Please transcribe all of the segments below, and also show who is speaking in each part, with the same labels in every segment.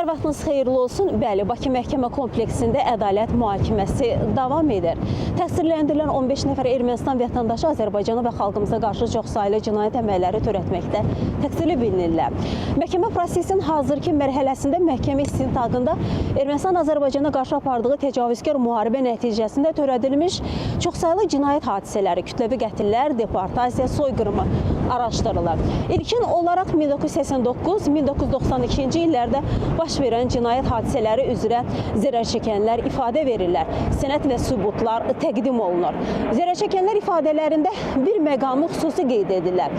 Speaker 1: Hər vaxtınız xeyirli olsun. Bəli, Bakı Məhkəmə Kompleksində ədalət mühakiməsi davam edir. Təqsirləndirilən 15 nəfər Ermənistan vətəndaşı Azərbaycana və xalqımıza qarşı çoxsaylı cinayət əməlləri törətməkdə təqsirli bilinirlər. Məhkəmə prosesinin hazırki mərhələsində məhkəmə istintaqında Ermənistan Azərbaycana qarşı apardığı təcavüzkar müharibə nəticəsində törədilmiş çoxsaylı cinayət hadisələri, kütləvi qətillər, deportasiya, soyqırımı araşdırılır. İlkin olaraq 1989-1992-ci illərdə baş verən cinayət hadisələri üzrə zərər çəkənlər ifadə verirlər. Sənəd və sübutlar təqdim olunur. Zərər çəkənlər ifadələrində bir məqamı xüsusi qeyd edirlər.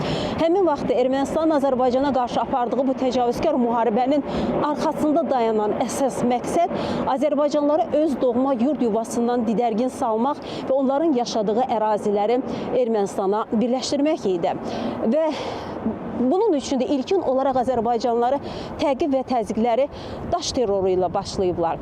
Speaker 1: Həmin vaxtda Ermənistanın Azərbaycana qarşı apardığı bu təcavüzkar müharibənin arxasında dayanan əsas məqsəd Azərbaycanlıları öz doğma yurd yuvasından didərgin salmaq və onların yaşadığı əraziləri Ermənistana birləşdirmək idi. Və bunun üçün də ilkin olaraq Azərbaycanlıları təqib və təzyiqləri daş terroru ilə başlayıblar.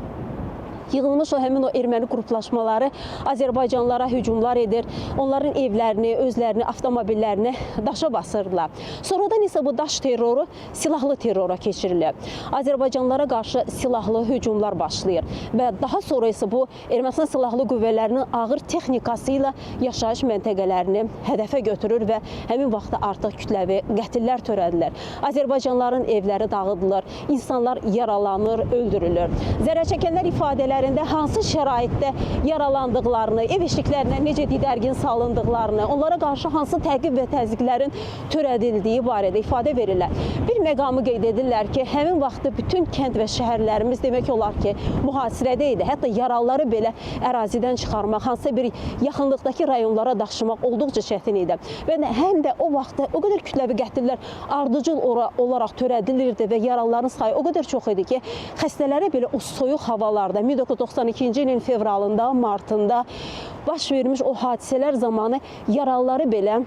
Speaker 1: Yığılmış o həmin o erməni qruplaşmaları Azərbaycanlılara hücumlar edir, onların evlərini, özlərini, avtomobillərini daşa basırdılar. Sonradan isə bu daş terroru silahlı terrora keçirilir. Azərbaycanlılara qarşı silahlı hücumlar başlayır və daha sonra isə bu Ermənistan silahlı qüvvələrinin ağır texnikası ilə yaşayış məntəqələrini hədəfə götürür və həmin vaxtda artıq kütləvi qətillər törədilir. Azərbaycanlıların evləri dağıdılır, insanlar yaralanır, öldürülür. Zərər çəkənlər ifadələrində hansı şəraitdə yaralandıqlarını, ev eşiklərinə necə didərgin salındıqlarını, onlara qarşı hansı təqib və təzyiqlərin törədildiyi barədə ifadə verirlər. Bir məqamı qeyd edirlər ki, həmin vaxtda bütün kənd və şəhərlərimiz demək olar ki, mühasirədə idi. Hətta yaralıları belə ərazidən çıxarmaq, hansısa bir yaxınlıqdakı rayonlara daşımaq olduqca çətin idi. Və həm də o vaxtda o qədər kütləvi qətillər ardıcıl olaraq törədilirdi və yaralıların sayı o qədər çox idi ki, xəstələrə belə o soyuq havalarda 1992-ci ilin fevralında, martında baş vermiş o hadisələr zamanı yaralıları belə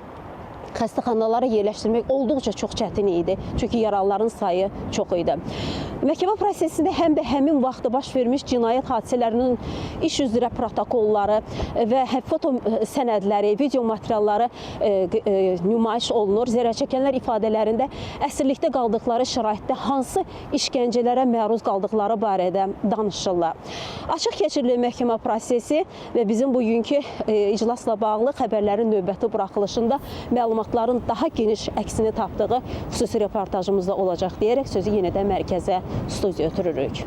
Speaker 1: xəstəxanalara yerləşdirmək olduqca çox çətin idi. Çünki yaralıların sayı çox idi. Məhkəmə prosesində həm də həmin vaxtda baş vermiş cinayət hadisələrinin iş üzrə protokolları və foto sənədləri, video materialları nümayiş olunur. Zərər çəkənlər ifadələrində əsirlikdə qaldıqları şəraitdə hansı işgəncələrə məruz qaldıqları barədə danışırlar. Açıq keçirilir məhkəmə prosesi və bizim bugünkü iclasla bağlı xəbərlərin növbəti buraxılışında məlumatların daha geniş əksini tapdığı xüsusi reportajımızda olacaq deyərək sözü yenə də mərkəzə, studiya ötürürük.